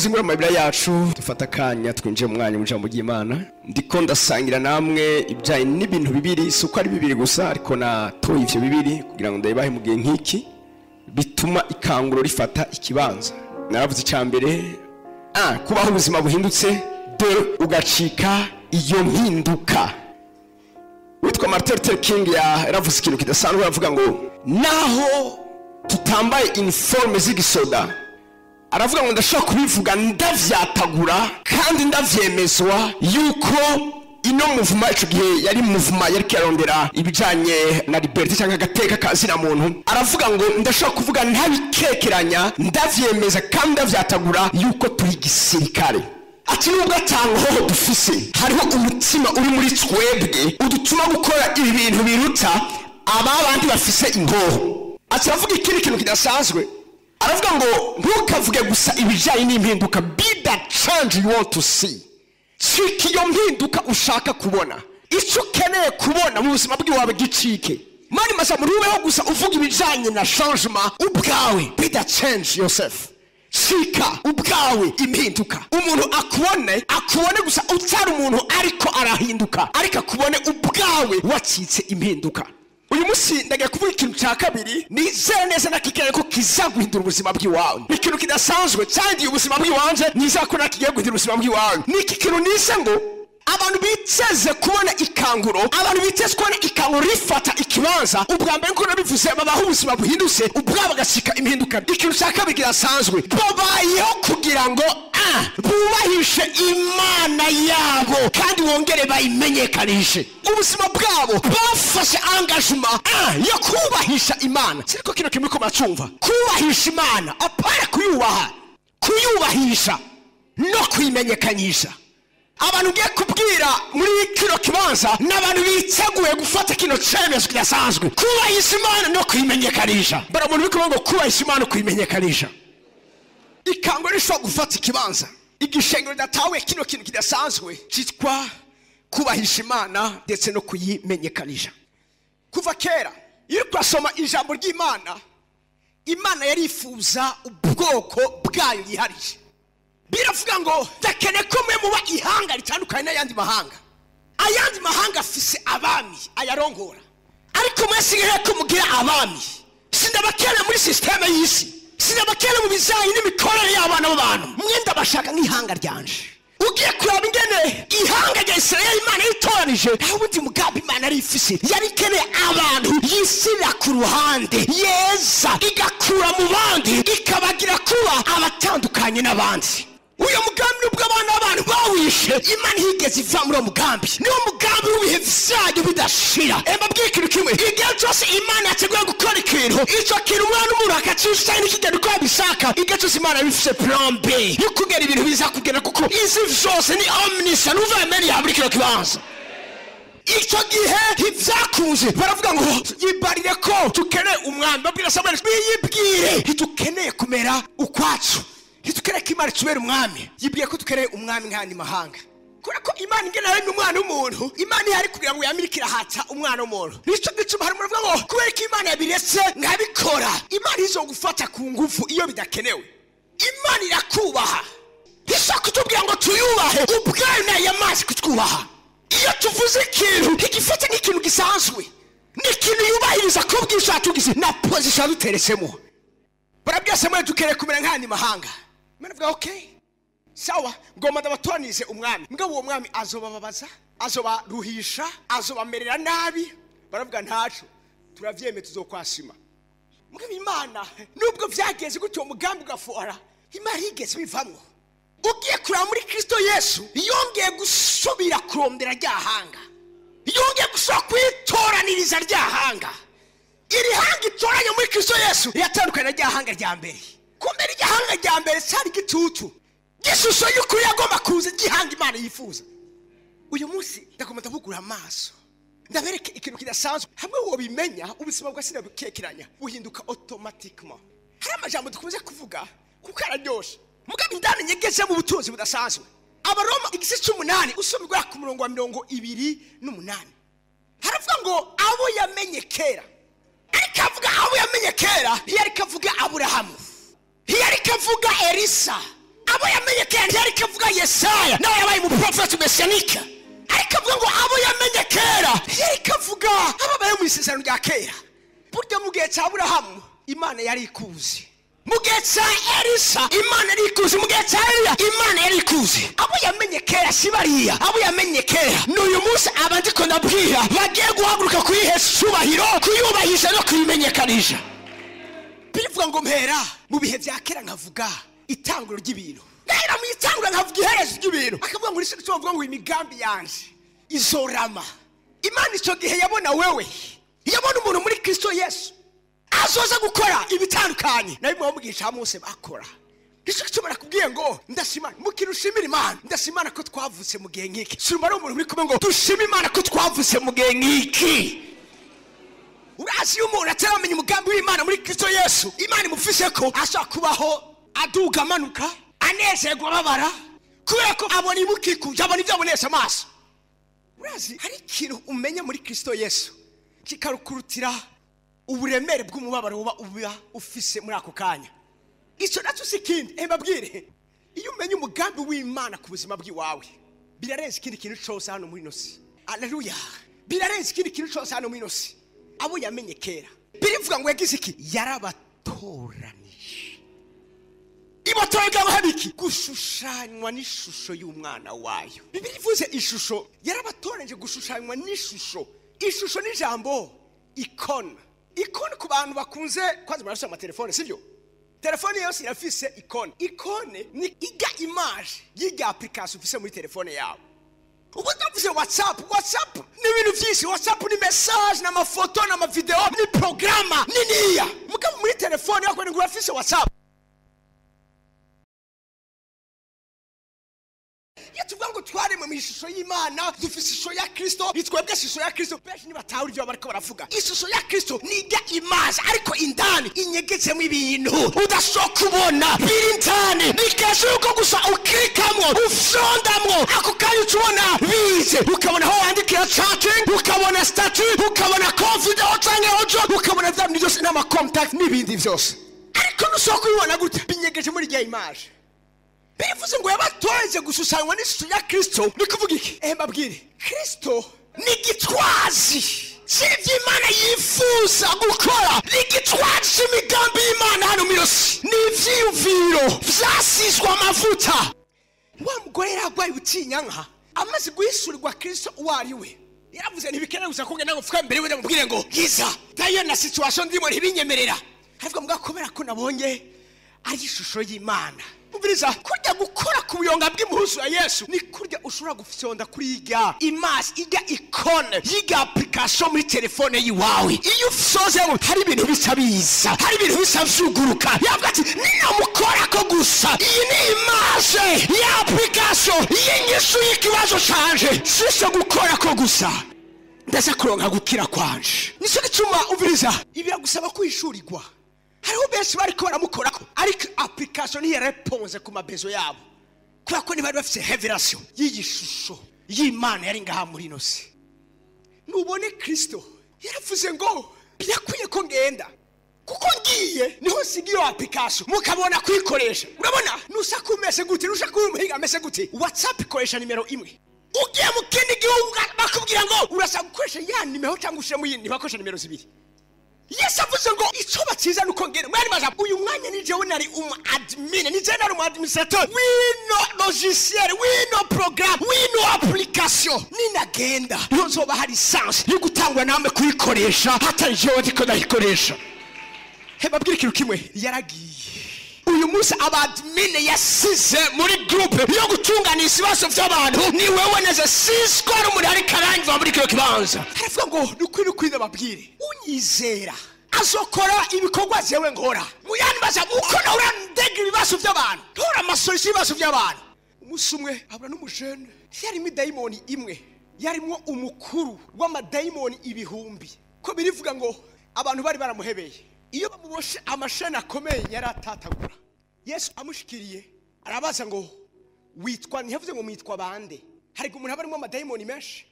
Tuzingura amabira yacu, dufata akanya twinjiye mu mwanya w'ijambo ry'Imana. Ndiko ndasangira namwe ibijanye n'ibintu bibiri, si uko ari bibiri gusa, ariko natoye ivyo bibiri kugira ngo ndabibahe mu gihe nk'iki bituma ikanguro rifata ikibanza. Naravuze icya mbere, kubaho ubuzima buhindutse, de ugacika iyo mpinduka. Witwa Martin Luther King yaravuze ikintu kidasanzwe, aravuga ngo naho tutambaye uniforme z'igisoda, aravuga ngo ndashobora kubivuga ndavyatagura kandi ndavyemezwa yuko ino muvuma, ico gihe yari muvuma yari kirarondera ibijanye na liberté cyangwa agateka kazina muntu, aravuga ngo ndashobora kuvuga ntabikekeranya ndavyemeza kandi ndavyatagura yuko turi gisirikare. Ati nubwo atangoho dufise, hariho umutima uri muri twebwe udutuma gukora ibi bintu biruta ababandi bafise ingoho. Ati aravuga ikindi kintu kidasanzwe, aravuga ngo ntukavuge gusa ibijanye n'impinduka, be that change you want to see. Cika iyo mpinduka ushaka kubona, icyo ukeneye kubona mu buzima bwawe gicike. Mani masa murubeho gusa uvuga ibijanye na changement ubwawe, be that change yourself. Cika ubwawe impinduka, umuntu akubone, akubone gusa utari umuntu ariko arahinduka, ariko akubone ubwawe wacitse impinduka. Uyu munsi ndagiye kuvuga ikintu cya kabiri nizere neza nakikere ko kizaguhindura ubuzima bw'iwawe. Ni ikintu kidasanzwe cyangiye ubuzima bw'iwanje, nizera ko nakigiye guhindura ubuzima bw'iwawe. Ni iki kintu nize ngo abantu biteze kubona ikanguro, abantu biteze kubona ikanguro rifata ikibanza, ubwa mbere nkuko nabivuze babaho ubuzima buhindutse, ubwabo bagashika impinduka. Ikintu cya kabiri kidasanzwe, babayeho kugira ngo bubahishe Imana yabo kandi bongere bayimenyekanishe. Ubuzima bwabo bafashe engagement yo kubahisha Imana. Siriko kino kimwe ko muracumva, kubahisha Imana apana kuyubaha, kuyubahisha no kuyimenyekanisha. Abantu ngiye kubwira muri kino kibanza n'abantu biteguye gufata kino cyemezo kidasanzwe, kubahisha Imana no kuyimenyekanisha. Bara umuntu bikuvuga ngo kubahisha Imana no kuyimenyekanisha. Ikanguro rishobora gufata ikibanza, igishengero datawe kino kintu kidasanzwe cyitwa kubahisha Imana ndetse no kuyimenyekanisha. Kuva kera iyo twasoma ijambo ry'Imana, Imana yarifuza ubwoko bwayo yihariye. Biravuga ngo ndakene ko mwe muba ihanga ritandukanye n'ayandi mahanga. Ayandi mahanga afise abami ayarongora, ariko mwese ngiye ko mugira abami. Sindabakene muri systeme y'isi, sindabakene mu bijanye n'imikorere y'abana b'abantu, mwe ndabashaka nk'ihanga ryanje. Ugiye kuraba ingene ihanga rya Israel Imana yitoranije, nta wundi mugambi Imana yari ifise, yari ikeneye abantu yisira ku ruhande, yeza igakura mu bandi, ikabagira kuba abatandukanye n'abandi. Uyo mugambi nubwo abana b'abantu bawishe, Imana ntiyigeze iva muri uwo mugambi. Niwo mugambi w'ibihe vyayo bidashira. Mbabwire ikintu kimwe, igihe cyose Imana yateguye gukora ikintu, ico kintu umwana w'umuntu akacisha n'ikigenda uko abishaka, igihe cyose Imana yabifise plan B yo kugera ibintu biza kugera, kuko izi vyose ni omniscient, nuva ameni ya buri kino kibanza. Icyo gihe ntibyakunze, baravuga ngo yibarire ko dukeneye umwami. Babwira Samweli, biyibwire ntidukeneye kumera ukwacu, ntidukeneye ko Imana itubera umwami. Yibwiye ko dukeneye umwami nk'ayandi mahanga, kubera ko Imana ingene yaremye umwana w'umuntu, Imana ihari kugira ngo yamirike irahata umwana w'umuntu. Nico gituma hari umuntu avuga ngo kubera ko Imana yabiretse nkabikora, Imana izogufata ku ngufu iyo bidakenewe. Imana irakubaha, ntishobora kutubwira ngo tuyubahe, ubwayo nayo yamaze kutwubaha. Iyo tuvuze ikintu ntigifate nk'ikintu gisanzwe, ni ikintu yubahiriza ko bw'icyo yatugize na position yaduteretsemo. Barabwira Samweli dukeneye kumera nk'ayandi mahanga. Imana ivuga okay, sawa, ngomba ndabatoranize umwami, mugabo uwo mwami azobababaza, azobaruhisha, azobamerera nabi. Baravuga ntaco, turavyemeye tuzokwasima. Mugabo Imana nubwo vyagenze gutyo umugambi ugafora, Imana yigeze bivamwo. Ugiye kuraba muri Kristo Yesu, yongeye gusubira kurondera rya hanga, yongeye gusubira kwitoraniriza rya hanga. Iri hanga itoranye muri Kristo Yesu riratandukanye na rya hanga rya mbere. Kumbe rya hanga rya mbere cyari gitutu, gishusho y'ukuri yagomba kuza, gihanga Imana yifuza. Uyu munsi ndagomba ndabugura amaso, ndabereke ikintu kidasanzwe. Hamwe wobimenya ubuzima bwa sinabukekeranya buhinduka automatiquement. Hari amajambo dukunze kuvuga kuko araryoshe, mugabo indani nyegeze mu butunzi budasanzwe. Abaroma igice c'umunani usoma ku murongo wa 28, haravuga ngo abo yamenye kera, ariko avuga abo yamenye kera, ntiyariko avuga Aburahamu, ntiyariko avuga Elisa, Abo yamenye kera ntiyari kavuga Yesaya nawe yabaye umuprofeti mesiyanike, ariko avuga ngo abo yamenye kera ntiyari kavuga ababaye mu isezerano rya kera. Burya mu gihe cya Aburahamu Imana yari ikuzi, mu gihe cya Elisa Imana yari ikuzi, mu gihe cya Eliya Imana yari ikuzi. Abo yamenye kera si bariya, abo yamenye kera n'uyu munsi abandiko ndabwira bagiye guhaguruka kuyihesha icyubahiro, kuyubahisha no kuyimenyekanisha. Birivuga ngo mpera mu bihe bya kera nkavuga itanguro ry'ibintu, ngahera mu itanguro nkavuga iherezo ry'ibintu. Akavuga ngo nicyo bavuga ngo imigambi yanje izorama. Imana icyo gihe yabona wewe, yabona umuntu muri Kristo Yesu azoza gukora ibitandukanye na bimwe mu gihe cya Mose bakora. Nicyo gituma nakubwiye ngo ndashimana mukiri ushimira Imana, ndashimana ko twavutse mu gihe nk'iki. Suruma ari umuntu uri kumwe ngo dushime Imana ko twavutse mu gihe nk'iki. Urazi iyo umuntu ataramenya umugambi w'Imana muri Kristo Yesu, Imana imufise ko ashobora kubaho aduga amanuka, anezerwa ababara, kubera ko abona ibukikuje, abona ibyo abonesha amaso. Urazi hari ikintu umenya muri Kristo Yesu kikarukurutira uburemere bw'umubabaro uba ufise muri ako kanya. Icyo nacyo si ikindi, mbabwire, iyo umenya umugambi w'Imana ku buzima bw'iwawe birarenze ikindi kintu cyose hano muri ino si. Haleluya, birarenze ikindi kintu cyose hano muri ino si. Abo yamenye kera birivuga ngo yagize iki? Yarabatoranije. Ibatorega habiki gushushanywa n'ishusho y'umwana wayo. Bibiliya ivuze ishusho, yarabatoranije gushushanywa n'ishusho. Ishusho ni ijambo icon. Icon ku bantu bakunze kwanza barasha amatelefone, sivyo? Telefone yose irafise icon. Icon ni iga image y'iga application ufise muri telefone yawe. Ubu ndavuze WhatsApp, WhatsApp ni ibintu byinshi. WhatsApp ni message n'amafoto n'amavideo ni programa niniya. Mugabo muri telefone yako ni urafise WhatsApp. Iyo tuvuga ngo twaremwe mu ishusho y'Imana, dufise ishusho ya Kristo, nitwebwe ishusho ya Kristo. Benshi ntibatahura ibyo bariko baravuga. Ishusho ya Kristo ni ijya image, ariko indani inyegetsemo ibintu udashobora kubona, biri indani. Ni kenshi yuko gusa uklikamwo, ufyondamwo, ako kanya uca ubona bize, ukabona aho wandikira chatting, ukabona statut, ukabona video canke audio, ukabona vya bintu byose n'ama contact n'ibindi byose. Ariko ntushobora kubibona gute, binyegeje muri rya image. Bivuze ngo yabatoreze gushushanywa n'ishusho ya Kristo. Ni kuvuga iki? Mbabwire, Kristo ni gitwazi cy'ibyo Imana yifuza gukora, ni gitwazi cy'imigambi y'Imana hano mu isi, ni ivyiyumviro vyasizwe amavuta. Wa mugore yaragwaye ubutinyanka amaze guhishurirwa Kristo uwo ari we, yaravuze ntibikeneye gusa ko ngenda ngupfuka mbere we mubwire ngo giza dayo na situation ndimo ntibinyemerera. Aravuga ngo kubera ko nabonye ari ishusho y'Imana. Umviriza, kurya gukora ku buyonga bw'impuzu ya Yesu ni kurya ushobora gufyonda kuri irya image, irya icone y'irya application muri telefone yiwawe. Iyo ufyozemo hari ibintu bisa biza, hari ibintu bisa vyuguruka. Yavuga ati ninamukora ko gusa, iyi ni image ya application y'inyishu y'ikibazo canje, sise gukora ko gusa ndaza kuronka gukira kwanje. Nico gituma umviriza, ibiragusaba kwishurirwa. Hariho benshi bariko baramukorako, ariko application ntiyareponze ku mabezo yabo, kubera ko ntibari bafise revelation y'iyi shusho y'Imana yari ngaha muri ino si. Nubone Kristo yaravuze ngo birakwiye ko ngenda, kuko ngiye niho nsiga iyo application mukabona kuyikoresha. Urabona nushaka umeze gute, nushaka umuhinga ameze gute, WhatsApp ikoresha nimero imwe. Ugiye mu kindi gihugu bakubwira ngo urashaka gukoresha ya nimero cyangwa ushiremo iyindi, bakoresha nimero zibiri. Yesu avuze ngo icyo bakiza nuko ngene mwari maza uyu mwanya ni jewe nari admin, ni jewe nari administrateur wino logiciel, wino programme, wino application. Ninagenda nzoba hari sens yo gutangwa namwe kuyikoresha hatari jewe ndiko ndayikoresha. Hebabwira ikintu kimwe, yaragiye. Uyu munsi abadmin yasize muri groupe yo gutunganisha ibibazo by'abantu ni wewe neza sisiko ari umuntu ari karangiza muri kino kibanza. Aravuga ngo nukuri nukuri ndababwire, unyizera azokora ibikorwa jewe nkora. Muyandi baza uko nawe urandega ibibazo by'abantu, ntora amasolution y'ibibazo by'abantu. Umunsi umwe abura n'umujene, yarimo idayimoni imwe, yarimo umukuru w'amadayimoni ibihumbi. Ko birivuga ngo abantu bari baramuhebeye, iyo bamuboshe amasheni akomeye yaratatagura. Yesu amushikiriye arabaza ngo witwa, ntiyavuze ngo mwitwa bande. Hari umuntu aba arimo amadayimoni menshi.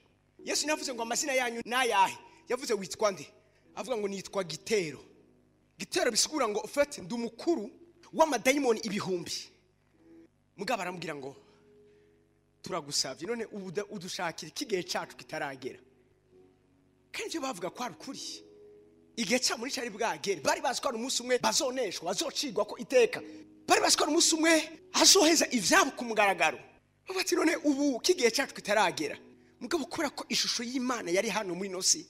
Yesu ntiyavuze ngo amazina yanyu nayahe, yavuze witwa nde? Avuga ngo nitwa Gitero. Gitero bisigura ngo ufete ndi umukuru w'amadayimoni ibihumbi. Mugabo aramubwira ngo turagusavye, none udushakira ikigihe cacu kitaragera. Kandi ivyo bavuga ko ari ukuri, igihe cabo muri cari bwagere. Bari bazi ko ari umunsi umwe bazoneshwa, bazocigwa ko iteka. Bari bazi ko ari umunsi umwe azoheza ivyabo ku mugaragaro. Bati none ubu kigihe cacu kitaragera. Mugabo kubera ko ishusho y'Imana yari hano muri nosi,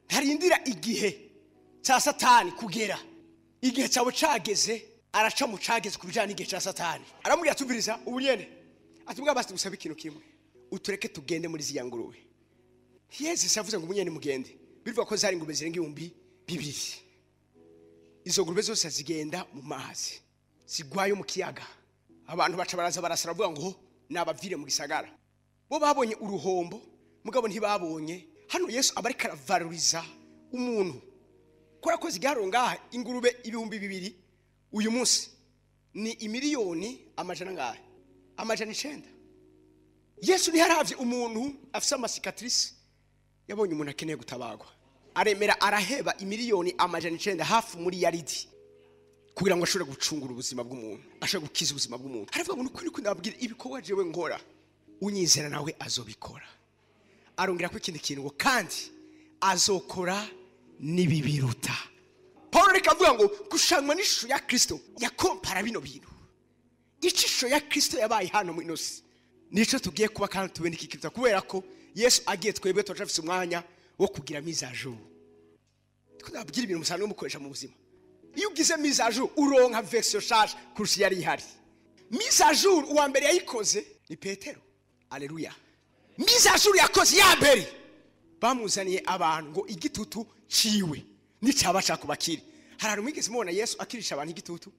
ntarindira igihe cya Satani kugera. Igihe cyawe cageze, araca mu cageze ku bijanye n'igihe cya Satani. Aramubwira atubiriza ubu nyene, ati mugabo basi tugusabe ikintu kimwe, utureke tugende muri ziya ngurube. Yesu yavuze ngo munyene mugende. Bivuga ko zari ingurube zirenga 2000. Izo ngurube zose zigenda mu mazi, zigwayo mu kiyaga. Abantu baca baraza barasara bavuga ngo nabavire mu gisagara. Bo babonye uruhombo, mugabo ntibabonye. Hano Yesu aba ariko aravaloriza umuntu. Kubera ko zigaro ngaha ingurube 2000 uyu munsi ni imiliyoni amajana ngahe? 900. Yesu ntiyaravye umuntu afise amasikatrice, yabonye umuntu akeneye gutabagwa. Aremera araheba imiliyoni 900 hafi muri yaridi, kugira ngo ashobore gucungura ubuzima bw'umuntu, ashobore gukiza ubuzima bw'umuntu. Aravuga ngo nukuri ko ndababwira ibikorwa jewe nkora, unyizera nawe azobikora. Arongera ko ikindi kintu ngo kandi azokora nibibiruta. Paul reka avuga ngo gushanywa n'ishusho ya Kristo yakompara bino bintu. Ishusho ya Kristo yabaye hano mu inosi, nico tugiye kuba kandi tube n'ikikibya, kubera ko Yesu agiye twebwe turafise umwanya wo kugira mise à jour. Twabwira ibintu musanzwe mukoresha mu buzima. Iyo ugize mise à jour uronka version charge kurusha yari ihari. Mise à jour uwa mbere yayikoze ni Petero. Haleluya. Mise à jour yakoze ya mbere, bamuzaniye abantu ngo igitutu ciwe nicabasha kubakira. Hari umwigeze mubona Yesu akirisha abantu igitutu?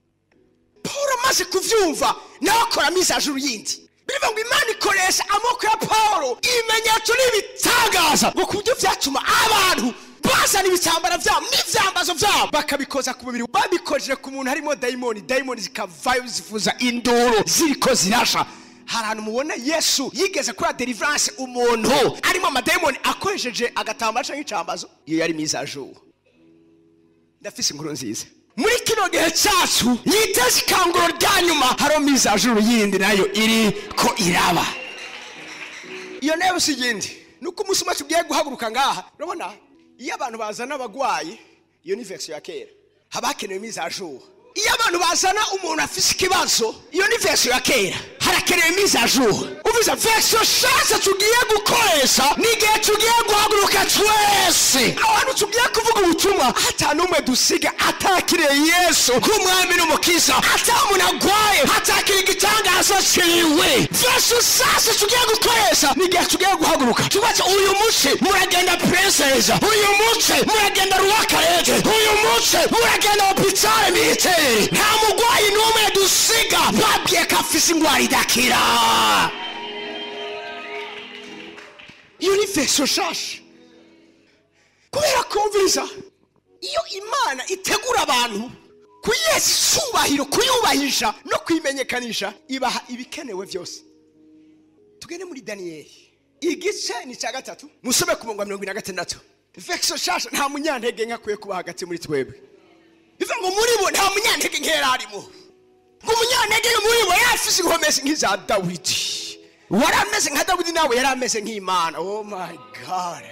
Paul amaze kuvyumva nawe akora mise à jour yindi. Bivuga ngo Imana ikoresha amoko ya Paul ibimenyetso n'ibitangaza, ngo ku buryo vyatuma abantu bazana ibitambara vyabo n'ivyambazo vyabo bakabikoza ku mubiri, babikojeje ku muntu harimo dayimoni, dayimoni zikavayo zifuza induru ziriko zirasha. Hari ahantu mubona Yesu yigeze kuri deliverance umuntu arimo amadayimoni akoresheje agatambara canke icambazo? Iyo yari mise à jour. Ndafise inkuru nziza muri kino gihe cyacu yiteze ikanguro rya nyuma, hariho mise à jour yindi nayo iri ko iraba. Iyo nayo si yindi, nuko umunsi umwe tugiye guhaguruka ngaha. Urabona iyo abantu bazana abagwayi, iyo ni version ya kera, haba hakenewe mise à jour. Iyo abantu bazana umuntu afise ikibazo, iyo ni version ya kera, harakenewe mise à jour. Uvuze version shasha tugiye gukoresha n'igihe tugiye guhaguruka twese, abantu tugiye kuvuga ubutumwa, ata n'umwe dusiga atakiriye Yesu nk'umwami n'umukiza, ata umuntu agwaye atakiriye igitangazo ciwe. Version shasha tugiye gukoresha n'igihe tugiye guhaguruka tubaze, uyu munsi muragenda Princess, uyu munsi muragenda Rwakarete, uyu munsi muragenda Hopital Militaire. Nta mugwayi n'umwe dusiga babwiye ko afise ingwara idakira. Iyo ni version shasha. Kubera kumviriza, iyo Imana itegura abantu kuyesa icubahiro, kuyubahisha no kwimenyekanisha, ibaha ibikenewe vyose. Tugende muri Daniyeli igice ni cya 3, musome ku murongo wa 46. Version shasha, nta munyantege nke akwiye kuba hagati muri twebwe. Bivuga ngo muri bo nta munyantege nke yari arimo. Ngo umunyantege muri bo yafise inkomezi nk'iza Dawidi. Wari ameze nka Dawidi, nawe yari ameze nk'Imana. Oh my God.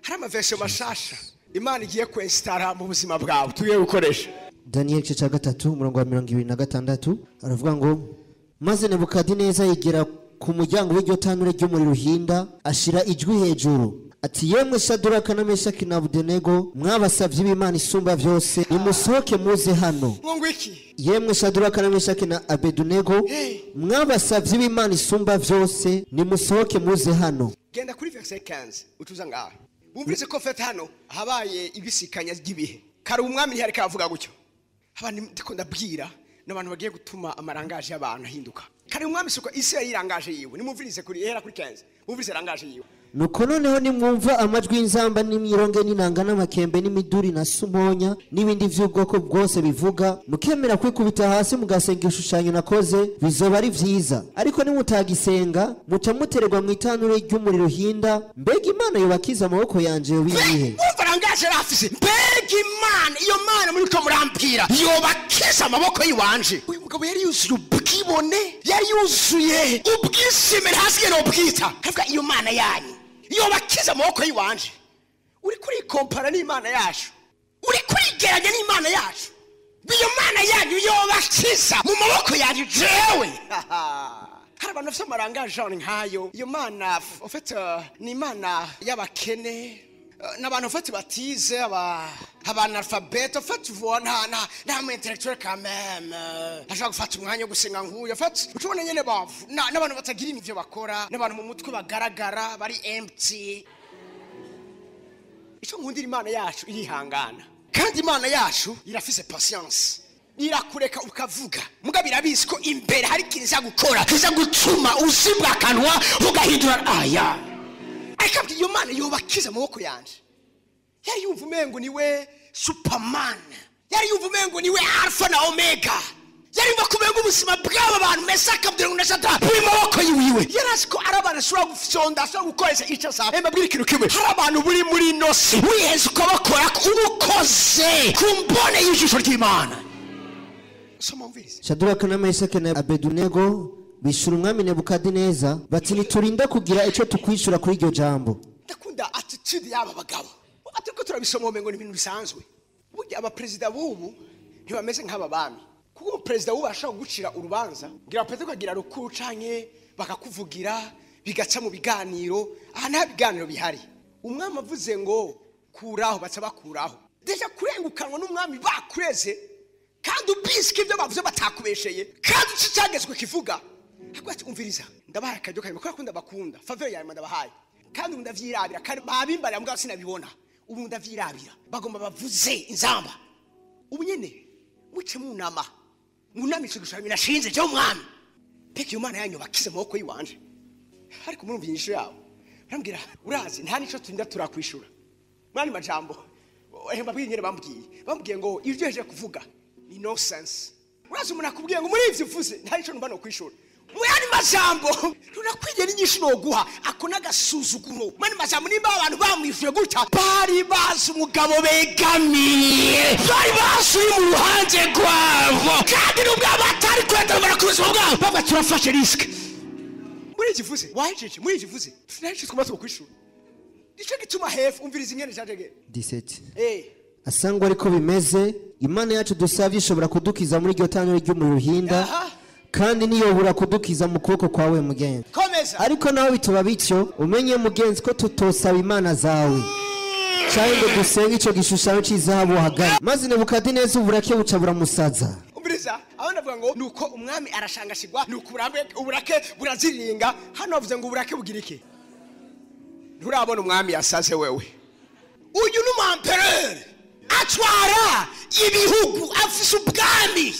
Hari amaversion mashasha Imana igiye kwestara mu buzima bwawe tugiye gukoresha. Daniel igice cya 3 umurongo wa 26 aravuga ngo maze Nebukadineza yegera ku muryango w'iryo tanure ry'umuriro uhinda, ashira ijwi hejuru ati yemwe Shadraka na Meshaki na Abedenego, mwabasavye b'Imana isumba vyose, nimusohoke muze hano. Ngo iki? Yemwe Shadraka na Meshaki na Abedenego, mwabasavye b'Imana isumba vyose, nimusohoke muze hano. Genda kuri verset 15 utuza ngaha. Bumvise ko fete hano habaye ibisikanya ry'ibihe. Kare umwami ntiyari kavuga gutyo. Abantu ndiko ndabwira n'abantu bagiye gutuma amarangaje y'abantu ahinduka. Kare umwami suko isi yayirangaje yiwe. Nimumvirize kuri hera kuri 15. Mumvirize rangaje yiwe. Nuko noneho nimwumva amajwi y'inzamba n'imironge n'inanga n'amakembe n'imiduri na sumonya n'ibindi vy'ubwoko bwose bivuga, mukemera kwikubita hasi mugasenga igishushanyo nakoze, bizoba ari vyiza. Ariko nimutagisenga muca mutererwa mu itanure ry'umuriro uhinda. Mbega Imana yobakiza amaboko yanje yobiyihe? Umva rangaje rafise. Mbega Imana, iyo Mana muri ko murambwira yobakiza amaboko yiwanje. Uyu mugabo Mugabo yari yuzuye ubwibone, yari yuzuye ubwishime, ntasigaye n'ubwita. Akavuga iyo Mana yanyu iyo bakiza amaboko y'iwanje. Uri kurikompara n'Imana yacu, uri kurigeranya n'Imana yacu. Iyo Mana yanyu yo bakiza mu maboko yanyu jewe. Hari abantu bafite amarangaje nkayo. Iyo Mana en fait ni Imana y'abakene, n'abantu en fait batize, aba analphabète en fait, vois, nta mu intellectuel quand même ashobora gufata umwanya wo gusenga nk'uyu. En fait ucubona nyene bavu n'abantu batagira ivyo bakora, n'abantu mu mutwe bagaragara bari empty. Icyo nkundira Imana yacu, irihangana, kandi Imana yacu irafise patience. Irakureka ukavuga, mugabo irabizi ko imbere hari ikintu iza gukora kiza gutuma uzibwa akanwa ugahindura aya. Ariko iyo Mana yobakiza amaboko yanje. Yari yumva umengo niwe Superman, yari yumva umengo niwe Alpha na Omega, yari yumva kumengo ubuzima bw'aba bantu Mesaka, Abdel na Shadrach buri mu maboko yiwiwe. Yari azi ko ari abantu ashobora gufyonda, ashobora gukoresha icyo asaba. Mbabwire ikintu kimwe, hari abantu buri muri ino si wiheze ukabakora ubukoze ku mbone y'ijisho ry'Imana. Soma umvirize. Shaduraka na Meshaki na Abedunego bishura umwami Nebukadineza bati: "Ntiturinda kugira icyo tukwishura kuri iryo jambo." Ndakunda attitude y'aba bagabo. Ariko turabisoma umengo ni ibintu bisanzwe. Burya abaperezida b'ubu ntibameze nk'aba bami, kuko umuperezida w'ubu ashobora kugucira urubanza ngira perezida ukagira rukuru canke bakakuvugira bigaca mu biganiro. Aha nta biganiro bihari. Umwami avuze ngo kuraho, baca bakuraho. Déjà kurengukanwa n'umwami bakureze, kandi ubizi ko ibyo bavuze batakubesheye, kandi uci cyagezwe kivuga. Ariko ati: "Umviriza, ndabahaye akaryo kanyuma kubera ko ndabakunda, faveur yawe ndabahaye, kandi ubu ndavyirabira, kandi babimbarira mugabo sinabibona, ubu ndavyirabira. Bagomba bavuze inzamba ubu nyene, muce munama munamishe igishushanyo nashinze cyo umwami peke. Iyo Mana yanyu bakize amaboko yiwanje." Ariko murumva inyishu yabo, barambwira: "Urazi, nta nico turinda turakwishura." Mwani majambo mbabwiye nyene bambwiye ngo ibyo yaje kuvuga ni nonsense. Urazi umuntu akubwiye ngo muri ivyo uvuze nta nico numva no kwishura, mu yandi majambo tunakwiye n'inyishu noguha. Ako n'agasuzuguro. Mwani majambo, nimba abantu bamwishuye gutya, bari bazi umugabo begamiye, bari bazi uri mu ruhande rwabo, kandi nubwo batari kwenda ku buzima bwabo, bavuga: "Turafashe risque muri iki vuze wahejeje, muri iki vuze nta twamaze kwishura." Nicyo gituma hefu umviriza ingene cyaje. 17. Eh. Asangwa ariko bimeze, Imana yacu dusavye ishobora kudukiza muri iryo tanura ry'umuriro uhinda, kandi niyobora kudukiza mu kuboko kwawe, mugenzi. Komeza. Ariko naho bituba bityo, umenye mugenzi ko tutosaba imana zawe cyangwa ngo dusenge ico gishushanyo c'izahabu wahagaye. Maze Nebukadineza uburake buca buramusaza. Umviriza, aho ndavuga ngo nuko umwami arashangashigwa, nuko uburambe uburake buraziringa. Hano bavuze ngo uburake bugira iki? Nturabona umwami yasaze wewe. Uyu ni umwamperere, atwara ibihugu, afise ubwami.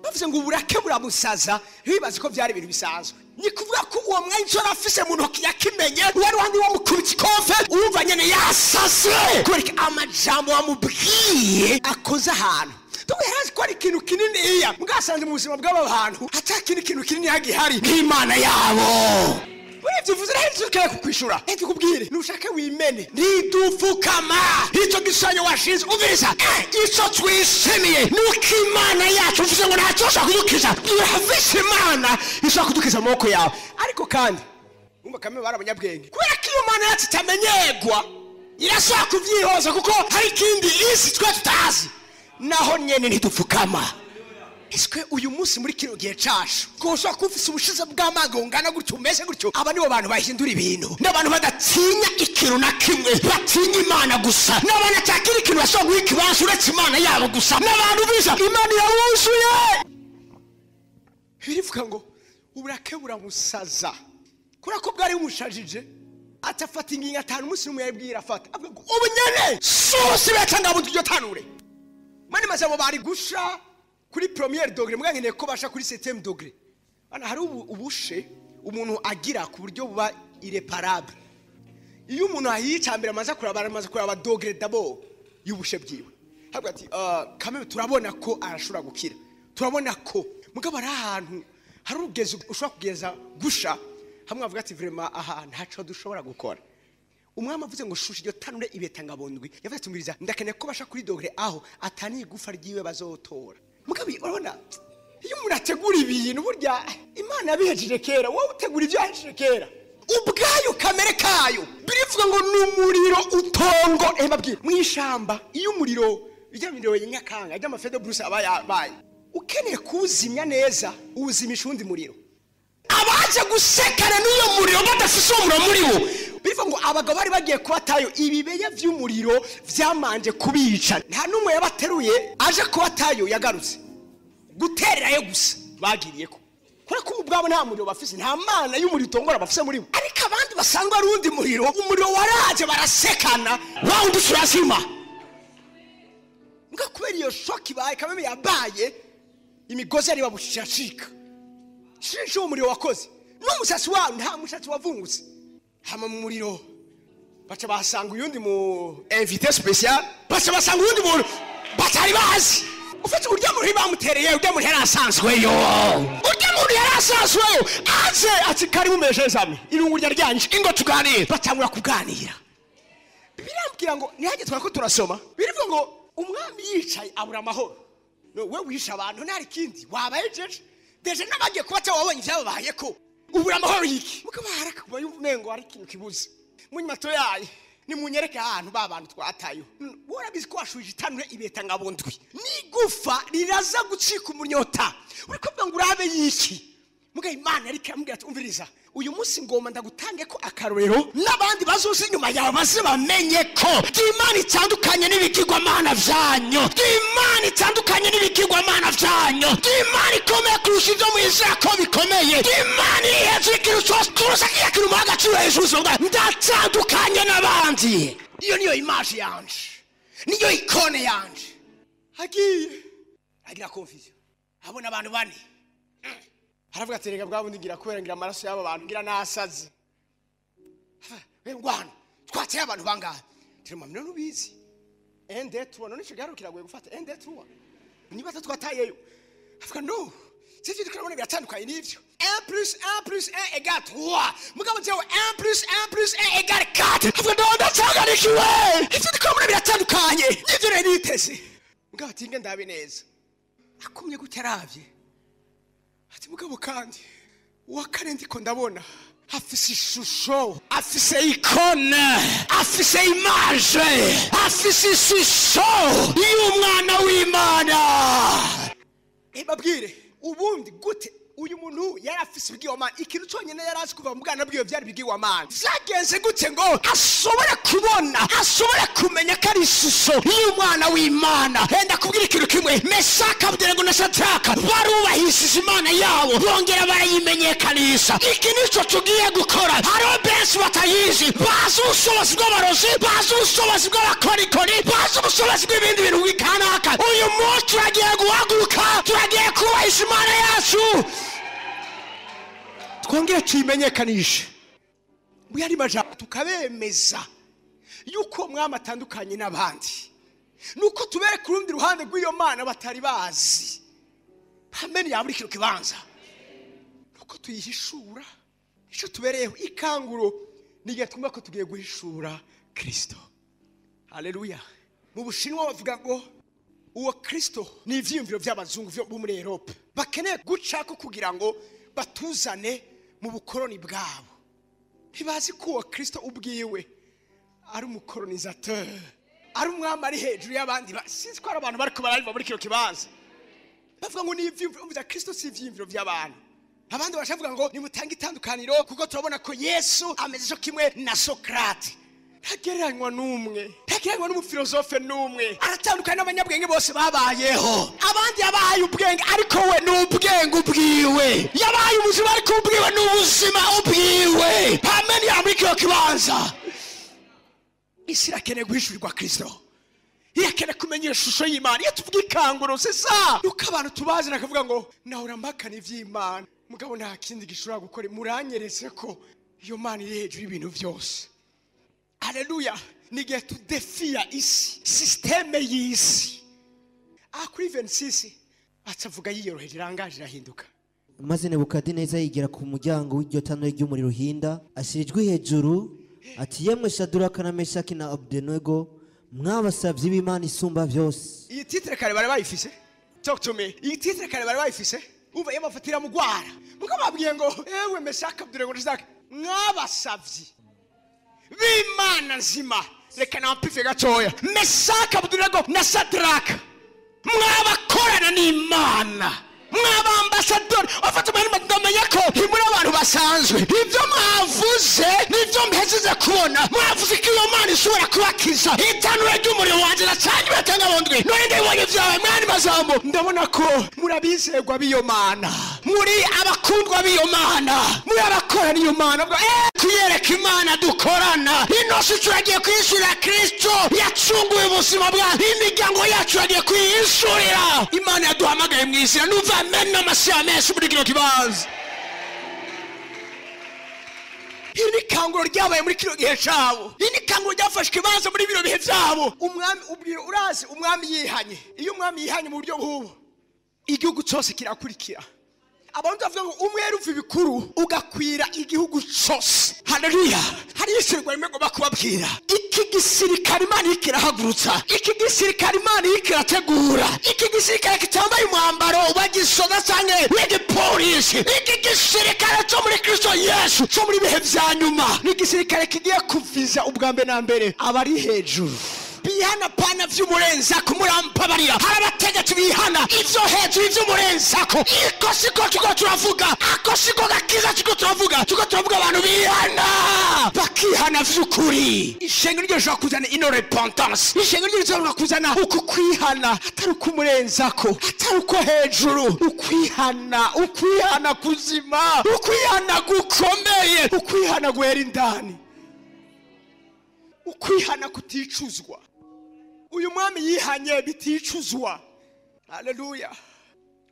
Bavuze ngo uburake buramusaza, ntibibaze ko byari ibintu bisanzwe. Ni kuvuga ko uwo mwanya icyo yari afise mu ntoki yakimenye, wari wandi wamukubita ikofe, uwumva nyene yasaze kubera ko amajambo wamubwiye akoze ahantu. Donc yari azi ko ari ikintu kinini iya mugasanze mu buzima bw'aba bantu atakindi kintu kinini gihari nk'Imana yabo. Muri ibyo uvuze rero tukeye kukwishura, tukubwire nushake wimene, ntidupfukama icyo gishushanyo washinze. Umviriza, icyo twishimiye nuko Imana yacu uvuze ngo ntacyo ushobora kudukiza, irafise Imana ishobora kudukiza amaboko yawe. Ariko kandi umva, kamwe bari abanyabwenge, kubera ko iyo Mana yacu itamenyegwa, irashobora kubyihoza kuko hari ikindi isi twe tutazi. Naho nyene ntidupfukama. Ese uyu munsi muri kino gihe cacu ko ushobora kuba ufise ubushize bw'amago bungana gutyo, umeze gutyo? Aba nibo bantu bahindura ibintu, n'abantu badatinya ikintu na kimwe, batinya Imana gusa, n'abantu atakiri ikintu bashobora guha ikibanza uretse Imana yabo gusa, n'abantu biza Imana irabuzuye. Birivuga ngo uburake buramusaza kubera ko bwari bumushajije, atafata ingingo atanu umunsi n'umwe yabwira afata, avuga ngo ubu nyene sose betanga iryo tanure. Mani mazabo bari gusha kuri première degré, mbwa nkeneye ko basha kuri septième degré. Bana hari ubushe umuntu agira ku buryo buba irréparable. Iyo umuntu ahiye, icambere amaze kuraba, amaze kuraba degré d'abord y'ubushe bwiwe. Havuga ati: "Kameme turabona ko arashobora gukira, turabona ko mugabo ari ahantu hari urugezo ushobora kugeza gusha hamwe." Avuga ati: "Vraiment aha ntaco dushobora gukora." Umwami avuze ngo shusha iryo tanure ibeta ngabondwi, yavuze ati: "Umviriza, ndakeneye ko basha kuri degré aho atani igufa ryiwe bazotora." Mugabo urabona Iyo umuntu ategura ibintu, burya Imana yabihejeje kera, wowe utegura ibyo yahejeje kera. Ubwayo kamere kayo birivuga ngo ni umuriro utongo. Mbabwire, mu ishamba iyo umuriro, ijya miriro ya nyakanga, ijya ama feux de brousse aba yabaye, ukeneye kuwuzimya neza, uwuzimisha uwundi muriro. Abaje gusekana n'uyo muriro badafise uwo muriro muri bo, bivuga ngo abagabo bari bagiye kubatayo, ibibeya vy'umuriro vyamanje kubica. Nta n'umwe yabateruye aje kubatayo yagarutse gutererayo gusa bagiriyeko, kubera ko ubwabo nta muriro bafise, nta mana y'umuriro utongora bafise muri bo. Ariko abandi basanzwe ari uwundi muriro, umuriro waraje barasekana, wa wundi urazima. Mbwa kubera iyo choc ibaye, kameme yabaye, imigozi yari babushije acika. Shinshi uwo muriro wakoze n'umushatsi wawo, nta mushatsi wavungutse. Hama mu muriro baca bahasanga uyundi mu invité spécial, baca basanga uyundi muntu batari bazi. Ufite urya muntu bamutereye, urya muntu yari asanzweyo, urya muntu yari asanzweyo, aze ati: "Karibu mes amis, irungu rya ryanje, ingo tuganire." Batangura kuganira. Birambwira ngo ntihageze twako turasoma, birivuga ngo umwami yicaye abura amahoro. No we wishe abantu, ntari kindi wabaye jeje déjà n'abagiye kubaca, wabonye ibyababaye ko ubura amahoro yiki. Mugabo harakakuba yumva umengo hari ikintu kibuze. Munyuma yaye nimunyereke ahantu ba bantu twatayo. Warabizi ko washuje itanure ibeta ngabo ndwi, n'igufa riraza gucika umunyota, uri kuvuga ngo urabe yiki. Muga Imana ariko iramubwira ati: "Umviriza, uyu munsi ngoma ndagutange ko akarorero, n'abandi bazoza inyuma yawe baze bamenye ko Imana itandukanye n'ibigirwamana vyanyu, Imana itandukanye n'ibigirwamana vyanyu, Imana ikomeye kurusha ibyo mwizera ko bikomeye, Imana iri hejuru y'ikintu cyose kurusha kiriya kintu muha agaciro hejuru y'ubuzima bwawe. Ndatandukanye n'abandi. Iyo niyo image yanje, niyo icône yanje." Agiye agira confusion, abona abantu bane, aravuga ati: "Reka bwa bundi ngira kubera ngira amaraso y'aba bantu ngira nasaze. We ngwana twateye abantu bangahe?" Turi mu none ubizi un deux trois, none ico giharuro kiragoye gufata, un deux trois, niba twatayeyo. Avuga: "No, sivyo, turabona biratandukanye n'ivyo. 1 plus 1 plus 1 égale 3, mugabo jewe 1 plus 1 plus 1 égale 4." Avuga: "No, ndacanganikiwe, ivyo turabona biratandukanye n'ivyo nari niteze." Mugabo ati: "Nge ndabe neza." Akumye gutya aravye, ati: "Mugabo kandi uwa kane ndiko ndabona afise ishusho, afise icône, afise image, afise ishusho y'umwana w'Imana." Babwire ubundi gute uyu muntu yari afise ibigirwamana? Ikintu cyonyine yari azi kuva mu bwana bwiwe byari ibigirwamana. Vyagenze gute ngo ashobore kubona, ashobore kumenya ko ari ishusho y'umwana w'Imana? Henda kubwira ikintu kimwe: Meshaka, Abedenego na Shadraka barubahishije Imana yabo, bongera barayimenyekanisha. Iki nico tugiye gukora. Hariho benshi batayizi, bazi ubushobozi bw'abarozi, bazi ubushobozi bw'abakorikori, bazi ubushobozi bw'ibindi bintu bikanaka. Uyu munsi turagiye guhaguruka, turagiye kubahisha Imana yacu, twongere tuyimenyekanishe mu yandi majambo, tukabemeza yuko uwo mwami atandukanye n'abandi, nuko tubereka urundi ruhande rw'iyo mana batari bazi. Amen. Ya buri kintu kibanza nuko tuyihishura. Icyo tubereyeho ikanguro ni igihe twumva ko tugiye guhishura Kirisito. Haleluya. Mu Bushinwa bavuga ngo uwo Kirisito ni ivyiyumviro by'abazungu bo muri Europe bakeneye gucako kugira ngo batuzane mu bukoroni bwabo. Ntibazi ko uwo Kirisito ubwiwe ari umu colonisateur, ari umwami ari hejuru y'abandi. Sinzi ko hari abantu bariko barariva muri kino kibanza. Bavuga ngo ni ivyiyumviro bya Kristo, si ivyiyumviro by'abantu. Abandi bashavuga ngo nimutange itandukaniro, kuko turabona ko Yesu ameze cyo kimwe na Sokrate. Ntagereranywa n'umwe, ntagereranywa n'umufilozofe n'umwe. Aratandukanye n'abanyabwenge bose babayeho. Abandi yabahaye ubwenge, ariko we ni ubwenge ubwiwe. Yabaye ubuzima, ariko ubwiwe ni ubuzima ubwiwe. Amen. Ya muri kino kibanza, isi irakeneye guhishurirwa Kristo, irakeneye kumenya ishusho y'Imana. Iyo tuvuga ikanguro, c'est ça, nuko abantu tubazi nakavuga ngo nahora mpakana ivy'Imana, mugabo nta kindi gishobora gukora, muranyeretse ko iyo Mana iri hejuru y'ibintu byose. Haleluya. Ni igihe tudefiya isi, système y'isi. Aha kuri 26 acavuga yiyoroheje, irangaje irahinduka. Maze Nebukadineza yigira ku muryango w'iryo tanure ry'umuriro uhinda, ashyira ijwi hejuru ati: "Yemwe Shaduraka na Meshaki na Abedenego, mwabasabye b'Imana isumba byose." Iyi titre kare bari bayifise? Talk to me. Iyi titre kare bari bayifise? Umva yabafatira mu gwara. Muko babwiye ngo ewe Meshaka Abednego na Shadraka mwabasavyi b'Imana nzima. Reka nampife gatoya. Meshaka Abednego na Shadraka mwabakorana n'Imana, mwabambasadori. Afata umwanya ndamenya ko ntimuri abantu basanzwe. Ibyo mwavuze nibyo mpejeje kubona. Mwavuze ko iyo Mana ishobora kubakiza itanura ry'umuriro wanjye nacanye batanga bondwe. None ndabonye ibyawe mwani mazambo, ndabona ko murabizerwa b'iyo Mana, muri abakundwa b'iyo Mana, muri abakora n'iyo Mana. Kuyereka Imana dukorana. Ino si turagiye kwishurira Kristo yacunguye ubuzima bwa imiryango yacu, yagiye kwiyishurira. Imana yaduhamagaye mu izina. Numva amena amashyi menshi muri kino kibanza. Iri ni kanguro ryabaye muri kino gihe cyabo. Iri ni kanguro ryafashe ikibanza muri bino bihe byabo. Umwami ubwira urazi umwami yihanye. Iyo umwami yihanye mu buryo nk'ubu, igihugu cyose kirakurikira. Abantu bavuga ngo umwere uva ibikuru ugakwira igihugu cyose. Haleluya. Hari isirwa rimwe ngomba kubabwira. Iki gisirikare Imana ikirahagurutsa, iki gisirikare Imana ikirategura, iki gisirikare kitambaye umwambaro wagisoda canke w'igipolisi, iki gisirikare cyo muri Kristo Yesu cyo muri bihe vya nyuma, ni igisirikare kigiye kuviza ubwa mbere na mbere abari hejuru. Bihana pana vy'umurenza kumurambabarira. Hari abategetsi bihana ivyo hejuru ivy'umurenzako. Iko siko tuko turavuga, ako siko gakiza tuko turavuga. Tuko turavuga abantu bihana, bakihana vy'ukuri. Ishengero ryo rishobora kuzana ino repentance. Ishengero ryo rishobora kuzana uku kwihana, atari ukumurenzako, atari uko hejuru. Ukwihana, ukwihana kuzima, ukwihana gukomeye, ukwihana guhera indani, ukwihana kuticuzwa. Uyu mwami yihanye biticuzwa. Haleluya.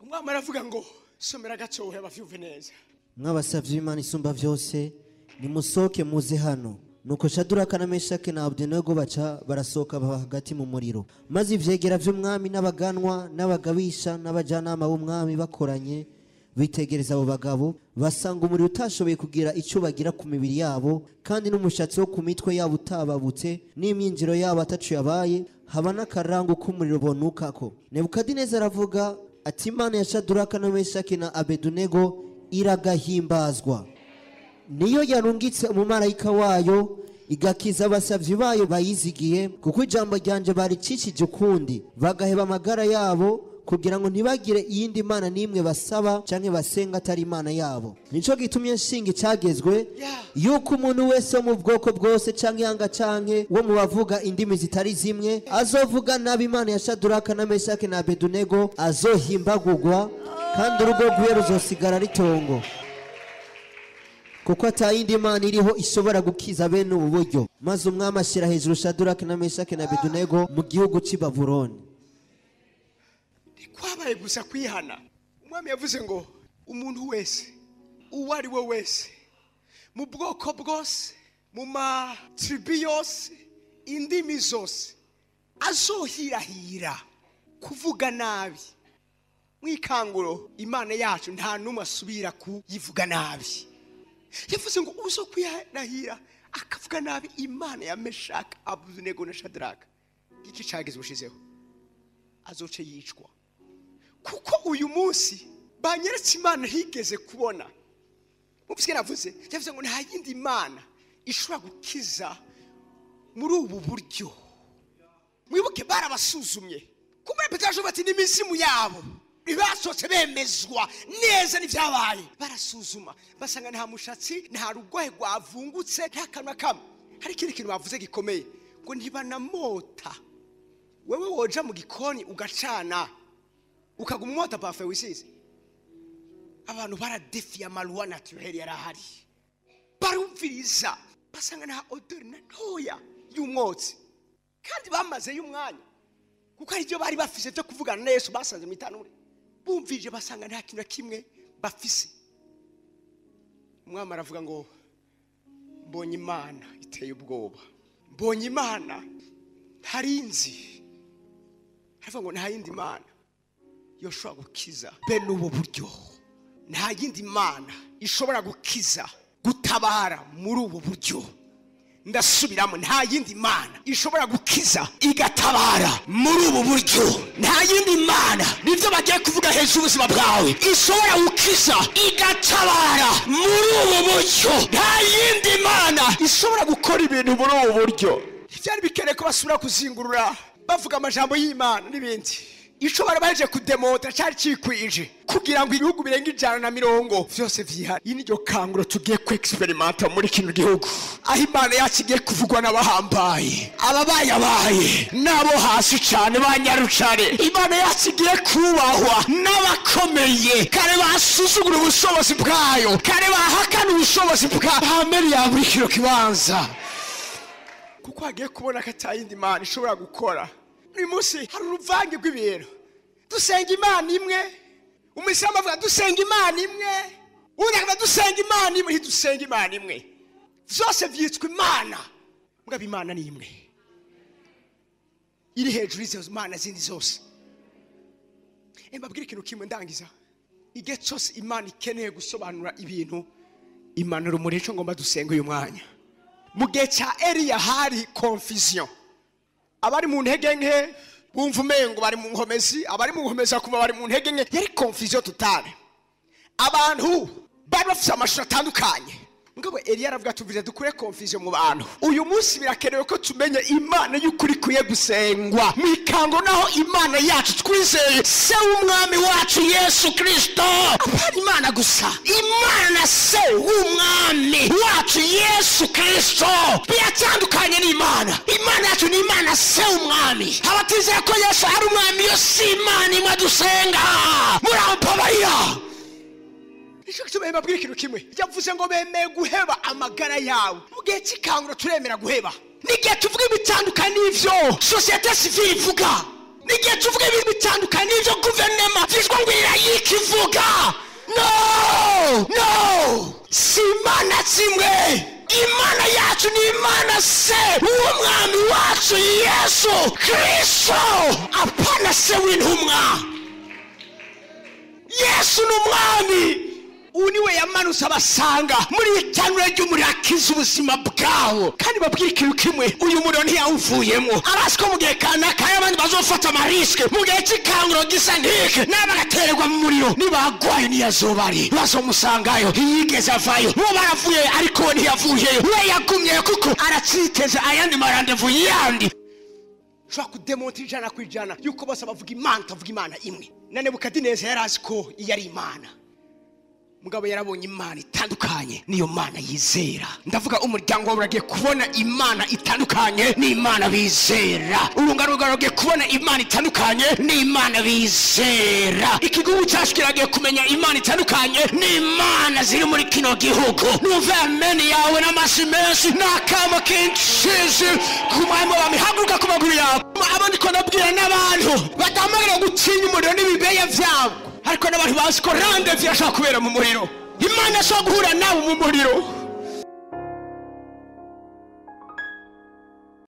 Umwami aravuga ngo somera gatohe abavyumve neza. Mwabasavye Imana isumba vyose, nimusohoke muze hano. Nuko Shadraka na Meshaki na Abednego baca barasohoka baba hagati mu muriro. Maze ivyegera vy'umwami n'abaganwa n'abagabisha n'abajanama b'umwami bakoranye bitegereza abo bagabo, basanga umuriro utashoboye kugira icyo bagira ku mibiri yabo, kandi n'umushatsi wo ku mitwe yabo utababutse, n'imyinjiro yabo atacu yabaye, haba n'akarango k'umuriro bonukako. Nebukadineza aravuga ati Imana ya Shadraka na Meshaki na Abednego iragahimbazwa, niyo yarungitse umumarayika wayo igakiza abasavyi bayo bayizigiye, kuko ijambo ryanje baricishije ukundi, bagaheba amagara yabo kugira ngo ntibagire iyindi mana n'imwe basaba canke basenga atari Imana yabo. Nico gitumye nshinga icagezwe yuko umuntu wese wo mu bwoko bwose canke ihanga canke wo mu bavuga indimi zitari zimwe azovuga nabi Imana ya Shadraka na Meshaki na Abednego azohimbagurwa, kandi urugo rwiwe ruzosigara ritongo, kuko atayindi Imana iriho ishobora gukiza bene ubu buryo. Maze umwami ashira hejuru Shadraka na Meshaki na Abednego mu gihugu c'i Babuloni. Kwabaye gusa kwihana. Umwami yavuze ngo umuntu wese, uwo ari we wese, mu bwoko bwose, mu matribi yose, indimi zose, azohirahira kuvuga nabi mwikanguro Imana yacu, nta numwe asubira kuyivuga nabi. Yavuze ngo uzo kwihirahira akavuga nabi Imana ya Meshaki, Abednego na Shadraka, iki cageze ubushizeho azoce yicwa. Kuko uyu munsi banyeretse Imana higeze kubona. Mufise navuze, yavuze ngo nta yindi Mana ishobora gukiza muri ubu buryo. Mwibuke barabasuzumye. Kumbe Petero bati n'imizimu yabo ntibasotse bemezwa neza n'ivyabaye. Barasuzuma basanga nta mushatsi, nta rugohe rwavungutse, nta kanwa kamwe. Hari ikindi kintu bavuze gikomeye, ngo ntibanamota. Wewe woja mu gikoni ugacana ukaguma umwota parfum wisize. Abantu baradefiye amaluwa naturel yarahari, barumviriza basanga nta odeur na ntoya y'umwotsi, kandi bamazeyo umwanya kuko ari byo bari bafise byo kuvugana na Yesu. Basanze mu itanure, bumvije basanga nta kintu na kimwe bafise. Umwami aravuga ngo mbonye Imana iteye ubwoba, mbonye Imana ntarinzi. Aravuga ngo nta yindi Mana yoshobora gukiza bene ubu buryo, nta yindi Mana ishobora gukiza gutabara muri ubu buryo, Ndasubiramo, nta yindi mana ishobora gukiza igatabara muri ubu buryo. Nta yindi mana, nibyo bagiye kuvuga hejuru y'ubuzima bwawe, ishobora gukiza igatabara muri ubu buryo. Nta yindi mana ishobora gukora ibintu muri ubu buryo. Byari bikeneye ko basubira kuzingurura bavuga amajambo y'Imana n'ibindi. Ico bari baje kudemontra cyari cikwije kugira ngo ibihugu birenga 120 vyose vyihari. Iyi niryo kanguro tugiye ku experimenta muri kino gihugu, aho Imana yacu igiye kuvugwa n'abahambaye, ababayabaye n'abo hasi cyane banyarucare. Imana yacu igiye kubahwa n'abakomeye, kare basuzugura ubushobozi bwayo, kare bahakana ubushobozi bwa hameri ya buri kino kibanza, kuko hagiye kubona ko atayindi Imana ishobora gukora. Uyu munsi hari uruvange rw'ibintu. Dusenga Imana imwe, umuyisilamu avuga dusenga Imana imwe, undi akavuga dusenga Imana imwe. Ntidusenga Imana imwe, vyose vyitwa Imana, mugabo Imana ni imwe iri hejuru y'izo mana zindi zose. Mbabwire ikintu kimwe ndangiza. Igihe cyose Imana ikeneye gusobanura ibintu, imanura umuriro. Ico ngomba dusenga uyu mwanya. Mu gihe cya Eliya hari confusion. Abari mu ntege nke bumva umengo bari mu nkomezi, abari mu nkomezi bakumva bari mu ntege nke. Yari confusion totale. Abantu bari bafite amashusho atandukanye. Mugabo Eliya aravuga tuvuze dukure confusion mu bantu. Uyu munsi birakenewe ko tumenye Imana y'ukuri ikwiye gusengwa. Mu ikango naho Imana yacu twizeye, se w'umwami wacu Yesu Kristo. Apana Imana gusa, Imana se w'umwami wacu Yesu Kristo biratandukanye n'Imana. Imana yacu ni Imana se w'umwami. Abatizeye ko Yesu ari umwami, yo si Imana imwe dusenga. Murampabarira. Icyo gituma mbabwira ikintu kimwe. Yavuze ngo bemeye guheba amagara yawe. Mu gihe cy'ikanguro turemera guheba. N'igihe tuvuga ibitandukanye n'ivyo société civile ivuga, n'igihe tuvuga ibitandukanye n'ivyo guverinoma vyitwa ngo irayika ivuga. No, no, si Imana zimwe. Imana yacu ni Imana se w'umwami wacu Yesu Kristo, apana se w'intumwa. Yesu ni umwami. Uyu niwe yamanutse abasanga muri itanura ry'umuriro akiza ubuzima bwabo. Kandi babwire ikintu kimwe, uyu muriro ntiyawuvuyemo. Arazi ko mu gihe kanaka abandi bazofata amariske, mu gihe cy'ikanguro gisa nk'iki, nabo bagatererwa mu muriro. Nibagwayo niyazoba ari, bazomusangayo. Ntiyigeze avayo. Bo baravuye ariko we ntiyavuyeyo. We yagumyeyo kuko aracyiteze ayandi marandevu yandi. Ushobora kudemontra 100% yuko bose bavuga Imana, utavuga Imana imwe. Na Nebukadineza yari azi ko iyo ari Imana. Mugabo yarabonye Imana itandukanye niyo Mana yizera. Ndavuga umuryango wawe uragiye kubona Imana itandukanye n'Imana bizera. Urungano rwawe rugiye kubona Imana itandukanye n'Imana bizera. Igihugu cyacu kiragiye kumenya Imana itandukanye n'Imana ziri muri kino gihugu. Numve amen yawe n'amashyi menshi n'akamo kenshi ku mwami w'abami. Haguruka ku maguru yawe. Abo ndiko ndabwira n'abantu badahamagarira gutinya umuriro n'ibibeya vyabo, ariko n'abantu bazi ko rendez-vous irashobora kubera mu muriro. Imana ishobora guhura nawe mu muriro.